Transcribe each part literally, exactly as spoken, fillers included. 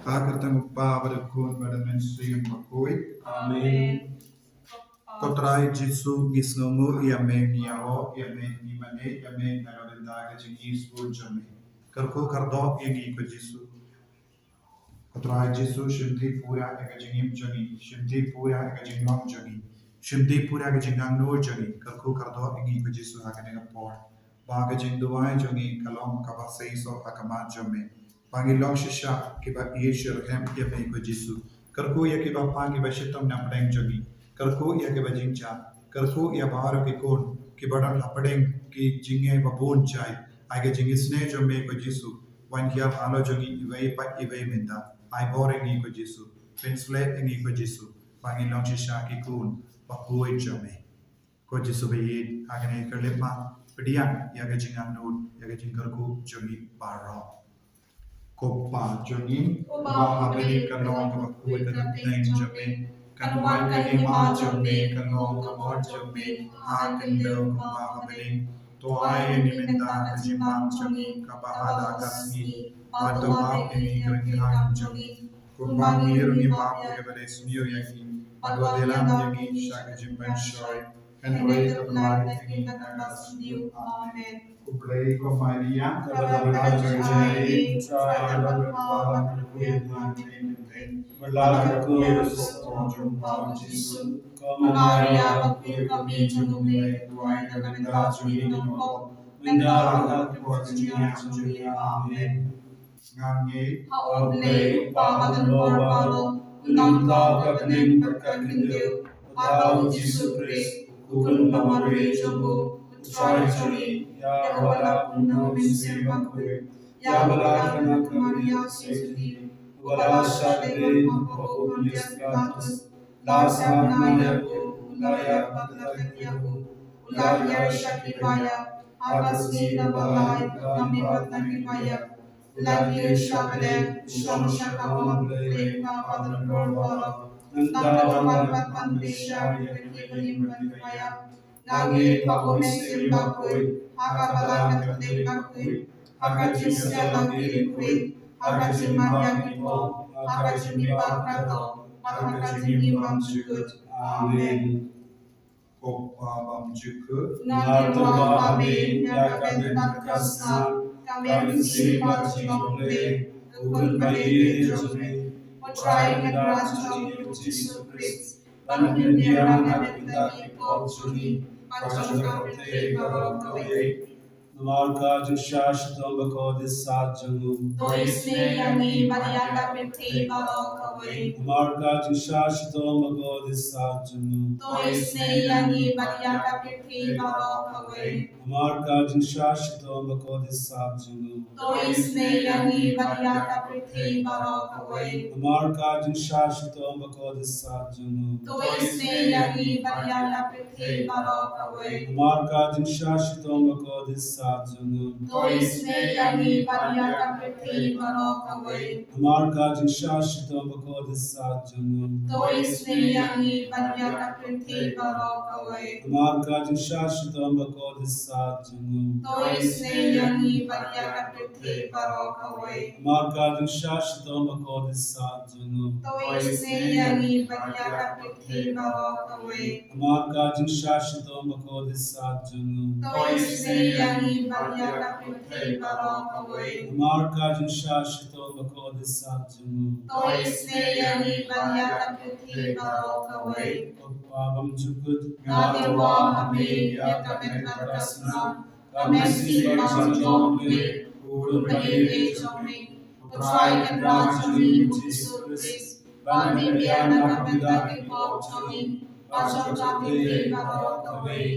Ha ka kyrteng u Kpa bad u Khun bad u Mynsiem Bakhuid. Amen. Ko Trai Jisu, ngi sngewnguh ïa me, ngi ïaroh ïa me, ngi mane ïa me na ka bynta ka jingïeit jong me. Kyrkhu kyrdoh ïa ngi ko Jisu. Ko Trai Jisu, shim thei pura ïa ka jingim jong ngi, shim thei pura ïa ka jinglong jong ngi, shim thei pura ïa ka jingangnud jong ngi. Kyrkhu kyrdoh ïa ngi ko Jisu ha kane ka por. Ba ka jingduwai jong ngi ka long kaba seisoh ha khmat jong me. Ba ngin long shisha kiba ïeit shitrhem ïa me ko Jisu. Kyrkhu ïa ki kpa kiba shitom na pdeng jong ngi. Kyrkhu ïa kiba jingjia. Kyrkhu ïa baroh ki khun kiba don hapdeng ki jingeh ba bun jai. Ai ka jingisynei jong me ko Jisu. Wan hiar halor jong ngi iwei pa iwei mynta. Ai bor ïa ngi ko Jisu. Pynshlur ïa ngi ko Jisu. Ba ngin long shisha ki khun bakhuid jong me. Ko Jisu ba ïeit, ha kane ka lip ma, pdiang ïa ka jingangnud, ïa ka jingkyrkhu jong ngi baroh. Ko Kpa jong ngi, uba ha bneng, kan long kaba khuid ka kyrteng jong me, kan wan ka hima jong me, kan long ka mon jong me ha khyndew kumba ha bneng. To ai ïa ngi mynta ka jingbam jong ngi kaba ha la ka sngi, bad to map ïa ngi ki ryngkhiang jong ngi, kumba ngi ruh ngi map ïa kiba la sniew ïa ngi, bad wat ïalam ïa ngi sha ka jingpynshoi, hynrei to pynlait ïa ngi na ka syndon. Amen. Khublei ko Maria, kaba don ka jingïeit, U Trai u don bad pha, bad kyrkhu ïa pha ha khmih, bad la ka kyrkhu ïa u soh jong pha u Jisu. Ko Maria bakhuid, ka Mei jong U Blei, duwai na ka bynta jong ngi ki nongpop, mynta bad ha ka por jingïap jong ngi. Amen. Ngan ngeit ha U Blei U Kpa badonbor baroh, u nongthaw ka bneng bad ka khyndew, bad ha U Jisu Khrist, u Khun ba marwei jong U, U Trai jong ngi, ïa uba la pynlong da U Mynsiem Bakhuid, ïa uba la khynnah ka Maria Theisotti, uba la shah kynduh ha u Pontius Pilatus, la sah bnai ïa u, u la ïap bad la leit ïa u, u la hiar sha ki baïap, ha ka sngi kaba lai, u la mih pat na ki baïap, u la kiew sha bneng, u shong sha kawei U Blei Kpa badonbor baroh. Nangta un wan pat ban pynshai ïa ki ba ïeit bad ki ba ïap. Ngan ngeit ha U Mynsiem Bakhuid, ha ka Balang Katolik bakhuid, ha ka jingïasyllok ïa ki riewkhuid, ha ka jingmap ïa ki pop, ha ka jingmihpat khadduh, bad ha ka jingim bymjukut. Amen. Ko Kpa bymjukut, nga tyrwa ha me ïa ka met bad ka snam, ka mynsiem bad ka jinglong U Blei, U Khun ba ïeit jong me, U Trai Kynrad jong ngi U Jisu Khrist, ban pynbiang na ka bynta ki pop jong ngi bad jong ka pyrthei baroh kawei. Namar ka jingshah shitom bakordit sat jong u, to isynei ïa ngi bad ïa ka pyrthei baroh kawei. Namar ka jingshah shitom bakordit sat jong u, to isynei ïa ngi bad ïa ka pyrthei baroh kawei. Namar ka jingshah shitom bakordit sat jong u, to isynei ïa ngi bad ïa ka pyrthei baroh kawei. Namar ka jingshah shitom bakordit sat jong u, to isynei ïa ngi bad ïa ka pyrthei baroh kawei. Namar ka jingshah shitom bakordit sat jong u, to isynei ïa ngi bad ïa ka pyrthei baroh kawei. Namar ka jingshah shitom bakordit sat jong u, to isynei ïa ngi bad ïa ka pyrthei baroh kawei. Namar ka jingshah shitom bakordit sat jong u, to isynei ïa ngi bad ïa ka pyrthei baroh kawei. Namar ka jingshah shitom bakordit sat jong u, to isynei ïa ngi bad ïa ka pyrthei baroh kawei. Namar ka jingshah shitom bakordit sat jong u, to isynei ïa ngi bad ïa ka pyrthei baroh kawei. Namar ka jingshah shitom bakordit sat jong u, to isynei ïa ngi bad ïa ka pyrthei baroh kawei. Ko Kpa bymjukut, nga tyrwa ha me ïa ka met bad ka snam, ka mynsiem bad ka jinglong U Blei, U Khun ba ïeit jong me, U Trai Kynrad jong ngi U Jisu Khrist, ban pynbiang na ka bynta ki pop jong ngi bad jong ka pyrthei baroh kawei.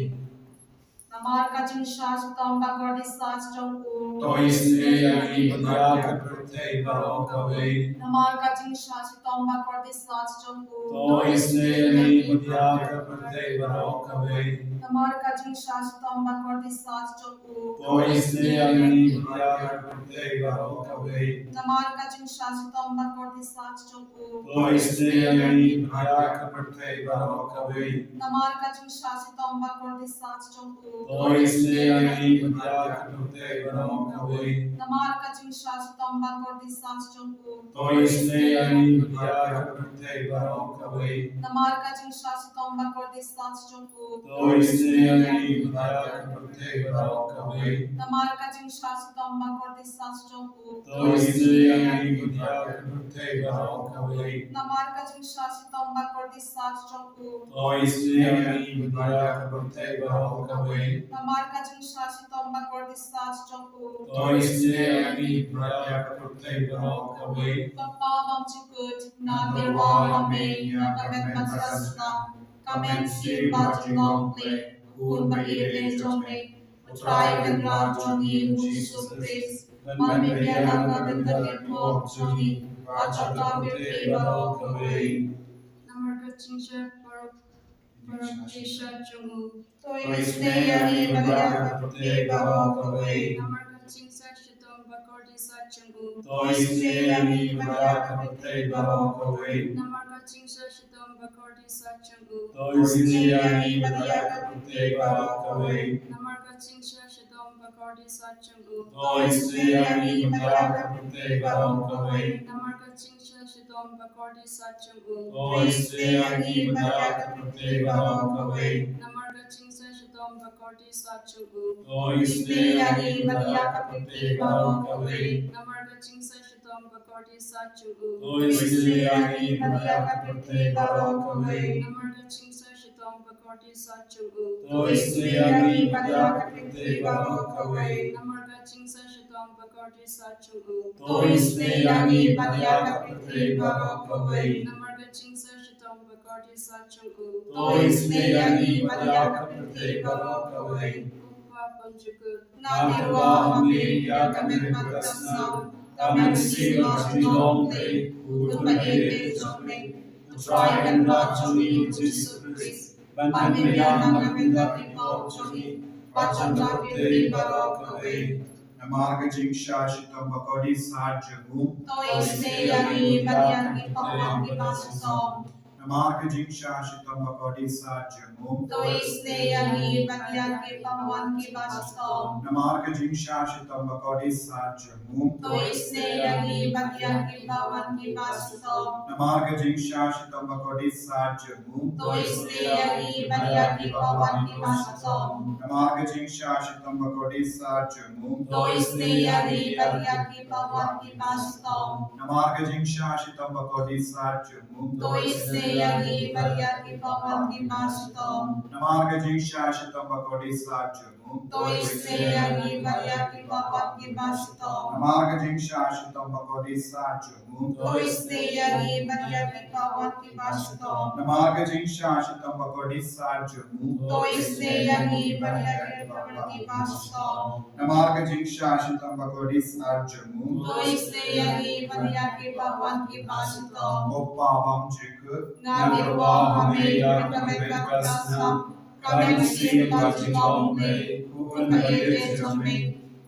Namar ka jingshah shitom bakordit sat jong u, to isynei ïa ngi bad ïa ka pyrthei baroh kawei. Namar ka jingshah shitom bakordit sat jong u, to isynei ïa ngi bad ïa ka pyrthei baroh kawei. Namar ka jingshah shitom bakordit sat jong u, to isynei ïa ngi bad ïa ka pyrthei baroh kawei. Namar ka jingshah shitom bakordit sat jong u, to isynei ïa ngi bad ïa ka pyrthei baroh kawei. Namar ka jingshah shitom bakordit sat jong u, To isynei ïa ngi bad ïa ka pyrthei baroh kawei. Namar ka jingshah shitom bakordit sah jong u. To isynei ïa ngi bad ïa ka pyrthei baroh kawei. Namar ka jingshah shitom bakordit sah jong u. To isynei ïa ngi bad ïa ka pyrthei baroh kawei. Namar ka jingshah shitom bakordit sah jong u. To isynei ïa ngi bad ïa ka pyrthei baroh kawei. Namar ka jingshah shitom bakordit sah jong u. To isynei ïa ngi bad ïa ka pyrthei baroh kawei. Namar ka jingshah shitom bakordit sah jong u. To isynei ïa ngi bad ïa ka pyrthei baroh kawei. Ko Pa bymjukut, nga tyrwa ha me ïa ka met bad ka snam, ka mynsiem bad jinglong Blei, u Khun ba ïeit jong me, U Trai Kynrad jong ngi U Jisu Khrist, ban pynbiang na ka bynta ki pop jong ngi bad jong ka pyrthei baroh kawei. Namar ka jingshah baroh, bakordit sah jong u. To isynei ïa ngi bad ïa ka pyrthei baroh kawei. Namar ka jingshah shitom bakordit sah jong u. To isynei ïa ngi bad ïa ka pyrthei baroh kawei. Namar ka jingshah shitom bakordit sah jong u. To isynei ïa ngi bad ïa ka pyrthei baroh kawei. Namar ka jingshah shitom bakordit sah jong u. To isynei ïa ngi bad ïa ka pyrthei baroh kawei. Namar ka jingshah shitom bakordit sah jong u. To isynei ïa ngi bad ïa ka pyrthei baroh kawei. Namar ka jingshah shitom bakordit sah jong u. To isynei ïa ngi bad ïa ka pyrthei baroh kawei. Namar ka jingshah shitom bakordit sah jong u. To isynei ïa ngi bad ïa ka pyrthei baroh kawei. Namar ka jingshah shitom bakordit sah jong u. To isynei ïa ngi bad ïa ka pyrthei baroh kawei. Namar ka jingshah shitom bakordit sah jong u. To isynei ïa ngi bad ïa ka pyrthei baroh kawei. Namar ka jingshah shitom bakordit sah jong u. To isynei ïa ngi bad ïa ka pyrthei baroh kawei. Ko Pa bymjukut, nga tyrwa ha me ïa ka met bad ka snam, ka mynsiem bad jinglong Blei, u Khun ba ïeit jong me, U Trai Kynrad jong ngi U Jisu Khrist, ban pynbiang na ka bynta ki pop jong ngi bad jong ka pyrthei baroh kawei. Namar ka jingshah shitom bakordit sah jong u. To isynei ïa ngi bad ïa ki pawan kiba shitom. Namar ka jingshah shitom bakordit sah jong u. To isynei ïa ngi bad ïa ki pawan kiba shitom. Namar ka jingshah shitom bakordit sah jong u. To isynei ïa ngi bad ïa ki pawan kiba shitom. Namar ka jingshah shitom bakordit sah jong u. To isynei ïa ngi bad ïa ki pawan kiba shitom. Namar ka jingshah shitom bakordit sah jong u. To isynei ïa ngi bad ïa ki pawan kiba shitom. Namar ka jingshah shitom bakordit sah jong u. To isynei ïa ngi bad ïa ki pawan kiba shitom. Namar ka jingshah shitom bakordit sah jong u. To isynei ïa ngi bad ïa ki pawan kiba shitom. Namar ka jingshah shitom bakordit sah jong u. To isynei ïa ngi bad ïa ki pawan kiba shitom. Namar ka jingshah shitom bakordit sah jong u. To isynei ïa ngi bad ïa ki pawan kiba shitom. Namar ka jingshah shitom bakordit sah jong u. To isynei ïa ngi bad ïa ki pawan kiba shitom. Ko Pa bymjukut, nga tyrwa ha me ïa ka met bad ka snam, ka mynsiem bad jinglong Blei, u Khun ba ïeit jong me,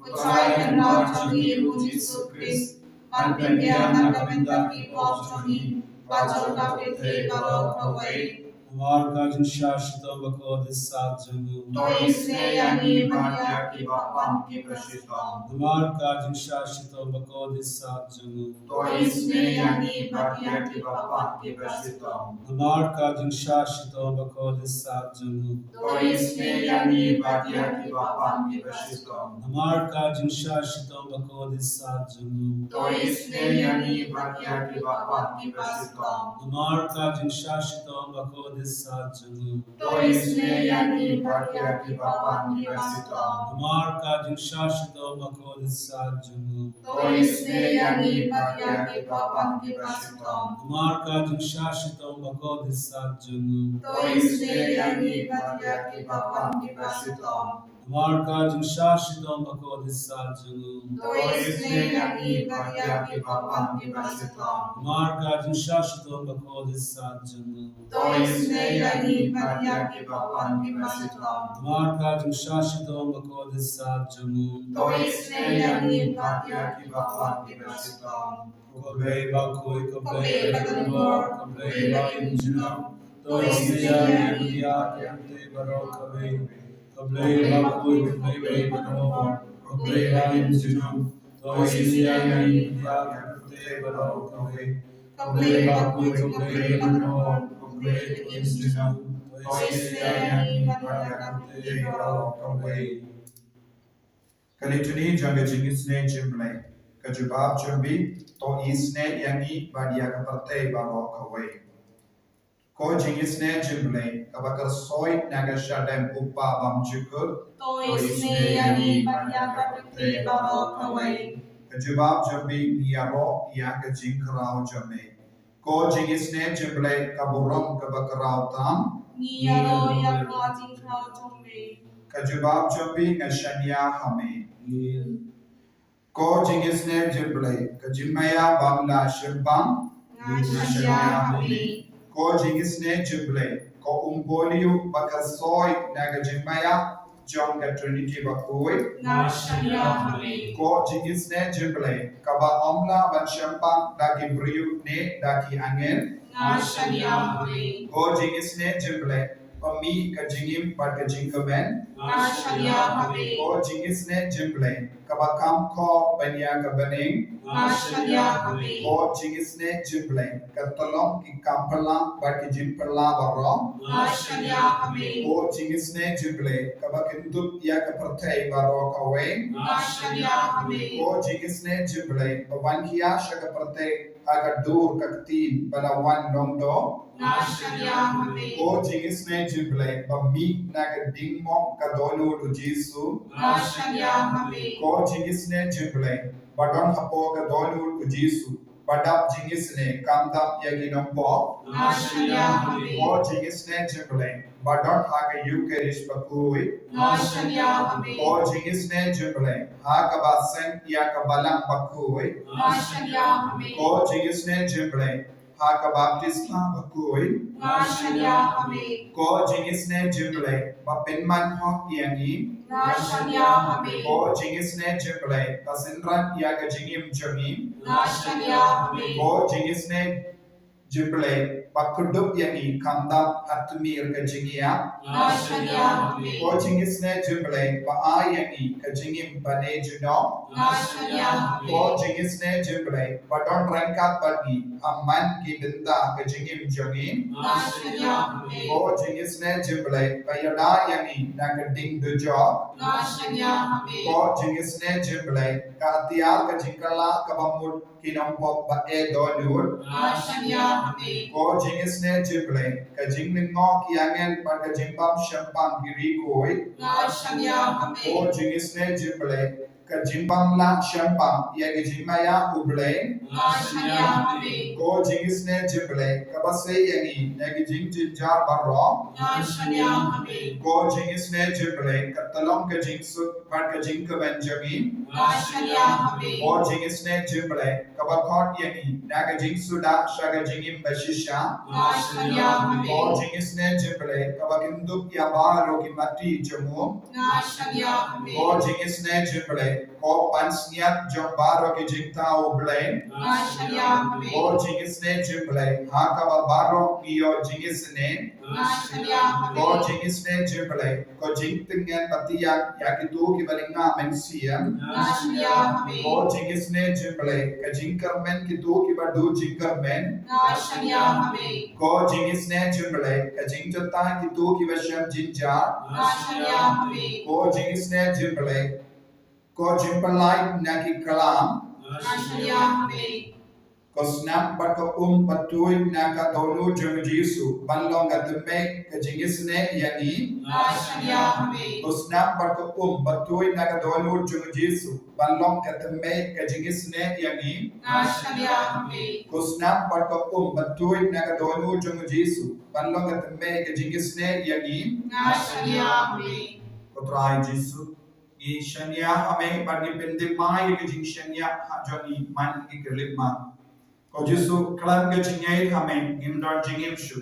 U Trai Kynrad jong ngi U Jisu Khrist, ban pynbiang na ka bynta ki pop jong ngi bad jong ka pyrthei baroh kawei. Namar ka jingshah shitom bakordit sah jong u. To isynei ïa ngi bad ïa ki pawan kiba shitom. Namar ka jingshah shitom bakordit sah jong u. To isynei ïa ngi bad ïa ki pawan kiba shitom. Namar ka jingshah shitom bakordit sah jong u. To isynei ïa ngi bad ïa ki pawan kiba shitom. Namar ka jingshah shitom bakordit sah jong u. To isynei ïa ngi bad ïa ki pawan kiba shitom. Namar ka jingshah shitom bakordit sah jong u. To isynei ïa ngi bad ïa ki pawan kiba shitom. Namar ka jingshah shitom bakordit sah jong u. To isynei ïa ngi bad ïa ki pawan kiba shitom. Namar ka jingshah shitom bakordit sah jong u. To isynei ïa ngi bad ïa ki pawan kiba shitom. Namar ka jingshah shitom bakordit sah jong u. To isynei ïa ngi bad ïa ki pawan kiba shitom. Namar ka jingshah shitom bakordit sah jong u. To isynei ïa ngi bad ïa ki pawan kiba shitom. Namar ka jingshah shitom bakordit sah jong u. To isynei ïa ngi bad ïa ki pawan kiba shitom. Ko Blei bakhuid, ko Blei badonbor, ko Blei ba im junom. To isynei ïa ngi bad ïa ka pyrthei baroh kawei. Khublei bakhuid, khublei beiei baroh, khublei ha ïing jong u. To isynei ïa ngi bad ïa ka pyrthei baroh kawei. Khublei bakhuid, khublei beiei baroh, khublei ha ïing jong u. To isynei ïa ngi bad ïa ka pyrthei baroh kawei. Ka Litany jong ka jingisynei jingblei. Ka jubab jong u, to isynei ïa ngi bad ïa ka pyrthei baroh kawei. Ko jingisynei jingblei, kaba kyrsoi na ka shadem u Kpa bymjukut. To isynei ïa ngi bad ïa ka pyrthei baroh kawei. Ka jubab jong u, ngi ïaroh ïa ka jingkhraw jong me. Ko jingisynei jingblei, ka burom kaba khraw tam. Ngi ïaroh ïa ka jingkhraw jong me. Ka jubab jong u, nga shaniah ha me. Ko jingisynei jingblei, ka jingmaïa bym lah shemphang. Nga shaniah ha me. Ko jingisynei jingblei, ko umpoliu ba kyrsoi na ka jingmaïa jong ka Trinity bakhuid. Nga shaniah ha me. Ko jingisynei jingblei, kaba ym lah ban shemphang da ki briew ne da ki angel. Nga shaniah ha me. Ko jingisynei jingblei, ba mih ka jingim bad ka jingkmen. Nga shaniah ha me. Ko jingisynei jingblei, kaba kham khor ban ïa ka bneng. Nga shaniah ha me. Ko jingisynei jingblei, ka tyllong ki kam phylla bad ki jingphylla baroh. Nga shaniah ha me. Ko jingisynei jingblei, kaba kyndup ïa ka pyrthei baroh kawei. Nga shaniah ha me. Ko jingisynei jingblei, ba wan khia sha ka pyrthei ha ka dur ka ktien ba la wan nongdoh. Nga shaniah ha me. Ko jingisynei jingblei, ba mih na ka ding mok ka dohnud u Jisu. Nga shaniah ha me. Ko jingisynei jingblei, ba don hapoh ka dohnud u Jisu, ba dap jingisynei khamtam ïa ki nongpop. Nga shaniah ha me. Ko jingisynei jingblei, ba don ha ka Eucharist bakhuid. Nga shaniah ha me. Ko jingisynei jingblei, ha kaba seng ïa ka balang bakhuid. Nga shaniah ha me. Ko jingisynei jingblei, ha ka baptisma bakhuid. Nga shaniah ha me. Ko jingisynei jingblei, ba pynman hok ïa ngi. Nga shaniah ha me. Ko jingisynei jingblei, ba synran ïa ka jingim jong ngi. Nga shaniah ha me. Ko jingisynei jingblei, ba kdup ïa ngi khamtam ha tmier ka jingïap. Nga shaniah ha me. Ko jingisynei jingblei, ba ai ïa ngi ka jingim bane junom. Nga shaniah ha me. Ko jingisynei jingblei, ba don ryngkat bad ngi ha man ki bynta ka jingim jong ngi. Nga shaniah ha me. Ko jingisynei jingblei, ba ïada ïa ngi na ka ding dujok. Nga shaniah ha me. Ko jingisynei jingblei, ka atiar ka jingkylla kaba mut ki nongpop ba eh dohnud. Nga shaniah ha me. Ko jingisynei jingblei, ka jinglyngngoh ki angel bad ka jingbym shemphang ki riewkhuid. Nga shaniah ha me. Ko jingisynei jingblei, ka jingbym lah shemphang ïa ka jingmaïa U Blei. Nga shaniah ha me. Ko jingisynei jingblei, kaba sei ïa ngi na ki jingjynjar baroh. Nga shaniah ha me. Ko jingisynei jingblei, ka tyllong ka jingsuk bad ka jingkmen jong ngi. Nga shaniah ha me. Ko jingisynei jingblei, kaba khot ïa ngi na ka jingsuda sha ka jingim bashisha. Nga shaniah ha me. Ko jingisynei jingblei, kaba kyndup ïa baroh ki matti jong u. Nga shaniah ha me. Ko jingisynei jingblei, ko pansngiat jong baroh ki jingthaw U Blei. Nga shaniah ha me. Ko jingisynei jingblei, ha kaba baroh ngi ïoh jingisynei. Nga shaniah ha me. Ko jingisynei jingblei, ko jingtngen batiak ïa kito kiba lynga mynsiem. Nga shaniah ha me. Ko jingisynei jingblei, ka jingkyrmen kito kiba duh jingkyrmen. Nga shaniah ha me. Ko jingisynei jingblei, ka jingjynjar kito kiba shem jynjar. Nga shaniah ha me. Ko jingisynei jingblei, ko jingpyllait na ki klam. Nga shaniah ha me. Ko snam bad ko um ba tuid na ka dohnud jong u Jisu ban long ka tymmen ka jingisynei ïa ngi. Nga shaniah ha me. Ko snam bad ko um ba tuid na ka dohnud jong u Jisu ban long ka tymmen ka jingisynei ïa ngi. Nga shaniah ha me. Ko snam bad ko um ba tuid na ka dohnud jong u Jisu ban long ka tymmen ka jingisynei ïa ngi. Nga shaniah ha me. Ko Trai Jisu, ngi shaniah ha me bad ngi pyndep ïa ka jingshaniah ha jong ngi man ngi khyllipmat. Ko Jisu, khlem ka jingïeit ha me ngim don jingim shuh.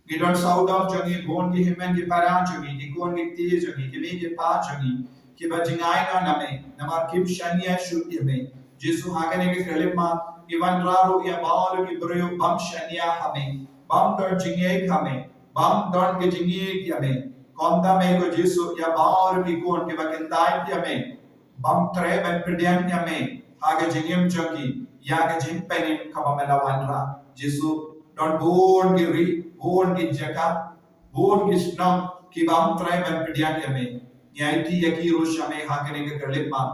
Ngi don sawdong jong ngi, bun ki hynmen ki para jong ngi, ki khun ki kti jong ngi, ki kmie ki kpa jong ngi, kiba jngai noh na me namar kim shaniah shuh ïa me. Jisu, ha kane ka khyllipmat ngi wanrah ruh ïa baroh ki briew bym shaniah ha me, bym don jingïeit ha me, bym don ka jingïeit ïa me. Khamtam me ko Jisu ïa baroh ki khun kiba kyntiew ïa me, bym treh ban pdiang ïa me ha ka jingim jong ki ïa ka jingpynim kaba me la wanrah. Jisu, don bun ki ri, bun ki jaka, bun ki shnong ki bym treh ban pdiang ïa me. Ngi aiti ïa ki ruh sha me ha kane ka khyllipmat.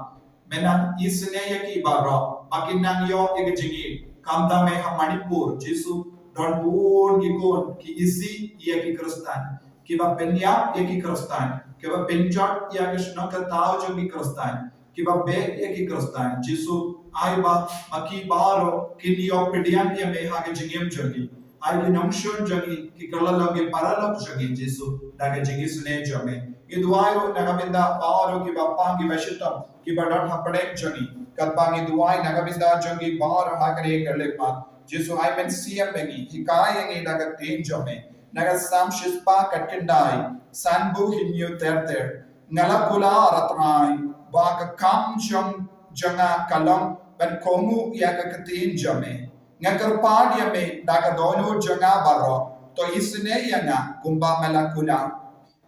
Me nang isynei ïa ki baroh ba kin nang ïoh ïa ka jingïeit. Khamtam me ha Manipur, Jisu, don bun ki khun ki isih ïa ki Khristan, kiba pynïap ïa ki Khristan, kiba pynjot ïa ka shnong ka thaw jong ki Khristan, kiba beh ïa ki Khristan. Jisu, ai ba, ba ki baroh kin ïoh pdiang ïa me ha ka jingim jong ki. Ai ki nongshun jong ki, ki kylla long ki paralok jong ki, Jisu, da ka jingisynei jong me. Ngi duwai ruh na ka bynta baroh kiba pang kiba shitom, kiba don hapdeng jong ki. Katba ngi duwai na ka bynta jong ki baroh ha kane ka khyllipmat, Jisu, ai mynsiem ïa ngi, hikai ïa ngi da ka ktien jong me. Na ka Salm shispah khatkhyndai, sanphew hynñiew ter ter. Nga la kular, A Trai, ba ka kam jong, jong nga ka long ban kohnguh ïa ka ktien jong me. Nga kyrpad ïa me da ka dohnud jong nga baroh, to isynei ïa nga kumba me la kular.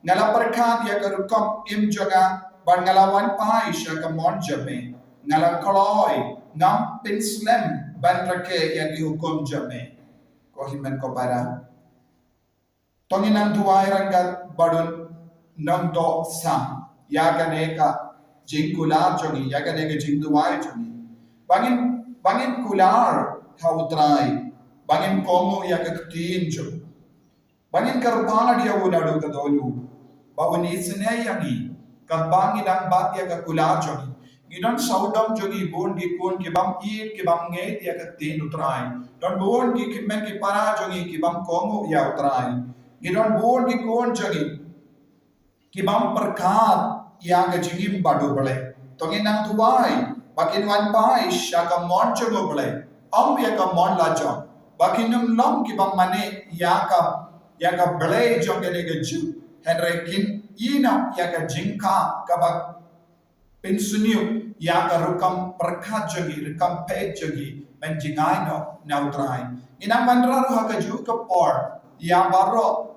Nga la pyrkhat ïa ka rukom im jong nga, bad nga la wan phai sha ka mon jong me. Nga la kloi, ngam pynslem ban rakhe ïa ki hukum jong me. Ko hynmen ko para, to ngin nang duwai ryngkat bad u nongdoh Salm ïa kane ka jingkular jong ngi, ïa kane ka jingduwai jong ngi. Ba ngin, ba ngin kular ha U Trai, ba ngin kohnguh ïa ka ktien jong u. Ba ngin kyrpad ïa u naduh ka dohnud, ba un isynei ïa ngi, katba ngi dang bat ïa ka kular jong ngi. Ngi don sawdong jong ngi bun ki khun ki bym ïeit, ki bym ngeit ïa ka ktien U Trai. Don bun ki hynmen ki para jong ngi ki bym kohnguh ïa U Trai. Ngi don bun ki khun jong ngi ki bym pyrkhat ïa ka jingim bad U Blei. To ngin nang duwai ba kin wan phai sha ka mon jong U Blei, ym ïa ka mon lajong, ba kin ym long kiba mane ïa ka, ïa ka Blei jong kane ka juk, hynrei kin ïehnoh ïa ka jingkha kaba pynsniew ïa ka rukom pyrkhat jong ki, rukom peit jong ki ban jngai noh na U Trai. Ngin nang wanrah ruh ha kajuh ka por ïa baroh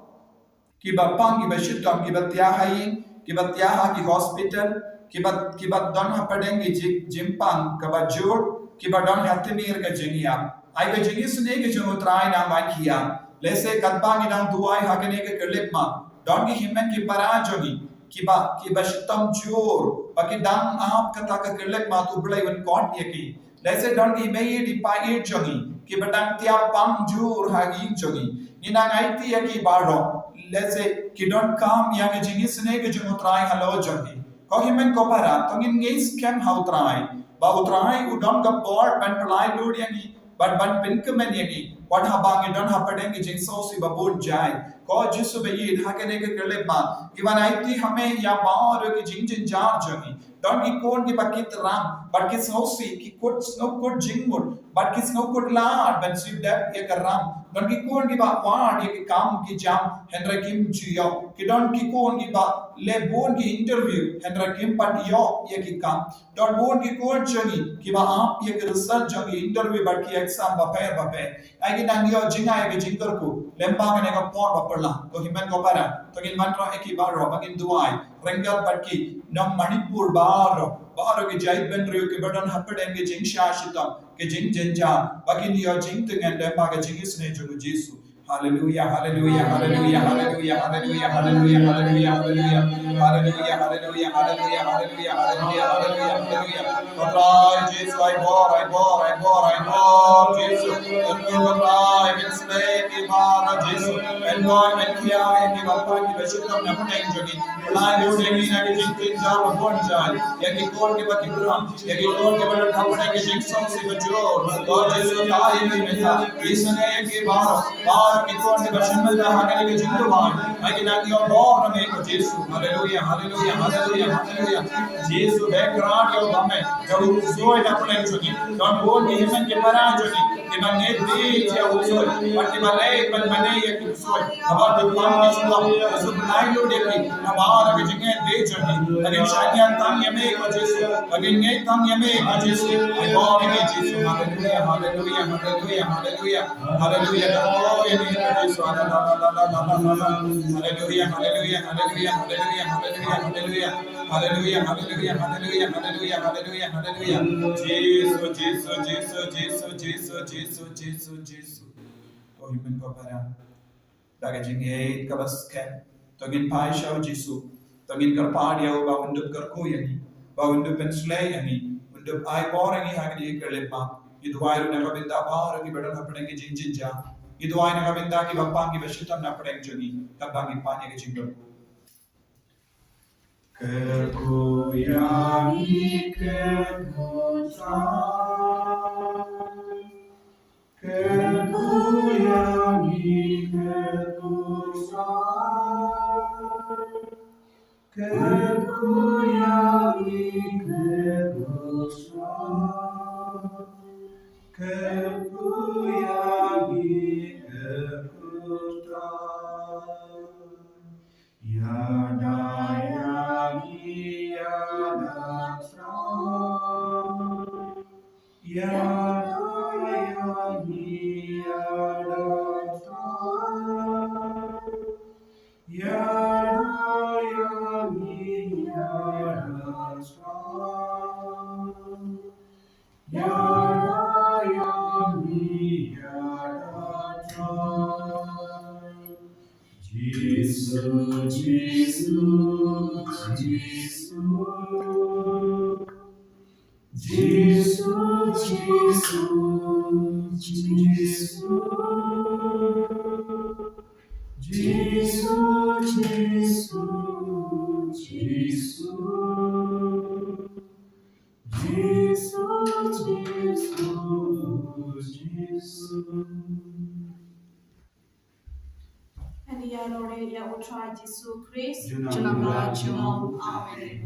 kiba pang kiba shitom, kiba thiah ha ïing, kiba thiah ha ki hospital, kiba, kiba don hapdeng ki jing, jingpang kaba jur, kiba don ha tmier ka jingïap. Ai ka jingisynei ka jong U Trai na man khia. Lehse katba ngi dang duwai ha kane ka khyllipmat, don ki hynmen ki para jong ngi kiba, kiba shitom jur, ba ki dang ap kata ka khyllipmat U Blei un khot ïa ki. Lehse don ki mei ïeit pa ïeit jong ngi kiba dang thiah pang jur ha ïing jong ngi. Ngi nang aiti ïa ki baroh. Lehse ki donkam ïa ka jingisynei ka jong U Trai halor jong ki. Ko hynmen ko para, to ngin ngeit skhem ha U Trai, ba U Trai u don ka por ban pynlait lut ïa ngi, ban, ban pynkmen ïa ngi, wat haba ngi don hapdeng ki jingsngewsih ba bun jait. Ko Jisu ba ïeit, ha kane ka khyllipmat ngi wan aiti ha me ïa baroh ki jingjynjar jong ngi. Don ki khun kiba kit ram, bad ki sngewsih, ki kut, sngew kut jingmut, bad ki sngew kut lad ban shu dep ïa ka ram. Don ki khun kiba wad ïa ki kam ki jam, hynrei kim ju ïoh. Ki don ki khun kiba leh bun ki interview, hynrei kim pat ïoh ïa ki kam. Don bun ki khun jong ngi kiba ap ïa ki result jong ki interview bad ki exam bapher bapher. Ai ngi nang ïoh jngai ïa ka jingkyrkhu lem bad kane ka por ba phylla. Ko hynmen ko para, to ngin wanrah ïa ki baroh, ba ngin duwai ryngkat bad ki nong Manipur baroh, baroh ki jaitbynriew kiba don hapdeng ki jingshah shitom, ki jingjynjar, ba kin ïoh jingtngen lem bad ka jingisynei jong U Jisu. Haleluia, haleluia, haleluia, haleluia, haleluia, haleluia, haleluia, haleluia. Haleluia, haleluia, haleluia, haleluia, haleluia, haleluia, haleluia. Ko Trai Jisu, ai bor, ai bor, ai bor, ai bor, Jisu. Ko Trai, men sleh ki baroh, Jisu. Men koi, men khia ïa kiba pang kiba shitom na pdeng jong ngi. Lai lut ïa ngi na ki jingtynjuh ba bun jait. Ïa ki khun kiba kit ram. Ïa ki khun kiba don hapdeng ki jingsngewsih ba jur. Ko Jisu, tai ïa ngi mynta. Isynei ïa ki baroh. Baroh ki khun kiba shim bynta ha kane ka jingduwai. Ai ngi nang ïoh bor na me ko Jisu. Haleluia, haleluia, haleluia, haleluia. Jisu, ba khraw ïa u bam me. Ïa u ksuid na pdeng jong ngi. Don bun ki hynmen ki para jong ngi kiba ngeit beit ïa u ksuid. Bad kiba leit ban mane ïa ki ksuid. Haba ki pang ki shlong, Jisu, pynlait lut ïa ki na baroh ki jingngeit beit jong ki. Ba kin shaniah tang ïa me ko Jisu. Ba kin ngeit tang ïa me ko Jisu. Ai bor ïa me Jisu. Haleluia, haleluia, haleluia, haleluia. Haleluia. Ka bor ïa me ko Jisu. Hallelujah, hallelujah, hallelujah, hallelujah, hallelujah, hallelujah. Hallelujah, hallelujah, hallelujah, hallelujah, hallelujah, hallelujah. Jisu, Jisu, Jisu, Jisu, Jisu, Jisu, Jisu, Jisu. Ko hynmen ko para. Da ka jingïeit kaba skhem. To ngin phai sha u Jisu. To ngin kyrpad ïa u ba un dup kyrkhu ïa ngi. Ba un dup pynshlei ïa ngi. Un dup ai bor ïa ngi ha kine ki khyllipmat. Ngi duwai ruh na ka bynta baroh kiba don hapdeng ki jingjynjar. Ngi duwai na ka bynta kiba pang kiba shitom na pdeng jong ngi. Katba ngi pan ïa ka jingkyrkhu. Kyrkhu ïa ngi, kyrkhu Trai. Kyrkhu ïa ngi, kyrkhu Trai. Kyrkhu ïa ngi, kyrkhu Trai. Kyrkhu ïa ngi, kyrkhu Trai. Ïada ïa ngi, ïada Trai. Ïada ïa ngi, ïada Trai. Ïada ïa ngi, ïada Trai. Ïada ïa ngi, ïada Trai. Jisu, Jisu, Jisu. Jisu, Jisu, Jisu. Jisu, Jisu, Jisu. Jisu, Jisu, Jisu. Ngi ïaroh ïa u Trai Jisu Khrist. Junom la junom. Amen.